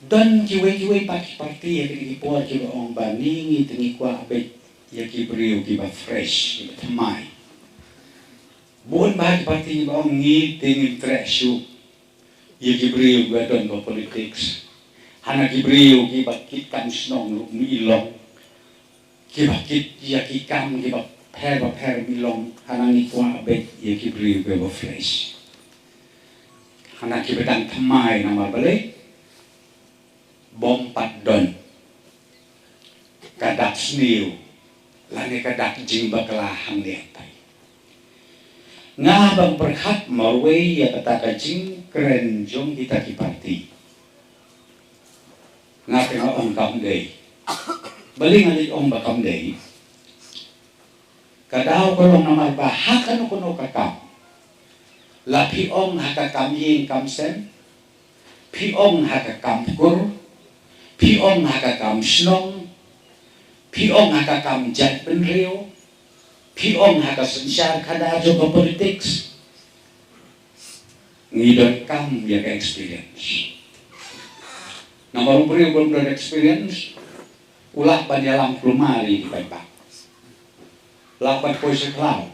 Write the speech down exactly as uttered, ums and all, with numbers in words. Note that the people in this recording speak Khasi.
Don kiwei kiwei pat ki parti ha kine ki por kiba ong ba ngi, ngi te ngi kwah beit ïa ki briew kiba fresh, kiba thymmai. Bun bha ki parti kiba ong ngi te ngim treh shuh ïa ki briew kiba don ha politics. Hana ki briew kiba kit kam shnong ruh ngi long, kiba kit ïa ki kam kiba pher ba pher ngi long. Hana ngi kwah beit ïa ki briew kiba fresh, hana kiba dang thymmai. Namar balei? Bym pat don ka dak sniew lane ka dak jingbakla hangne. Nga ban pyrkhat marwei ïa kata ka jingkren jong kita ki parti. Nga te nga ong kam dei. Balei nga leit ong ba kam dei? Ka daw ka long namar ba ha kano kano ka kam, la phi ong ha ka kam ïing kam sem, phi ong ha ka kam kur, phi ong ha ka kam shnong, phi ong ha ka kam jaitbynriew, phi ong ha ka synshar khadar jong ka politics, ngi donkam ïa ka experience. Namar u briew bym don experience u lah ban ïalam kulmar ïa ki paidbah, lah ban poi sha khlaw,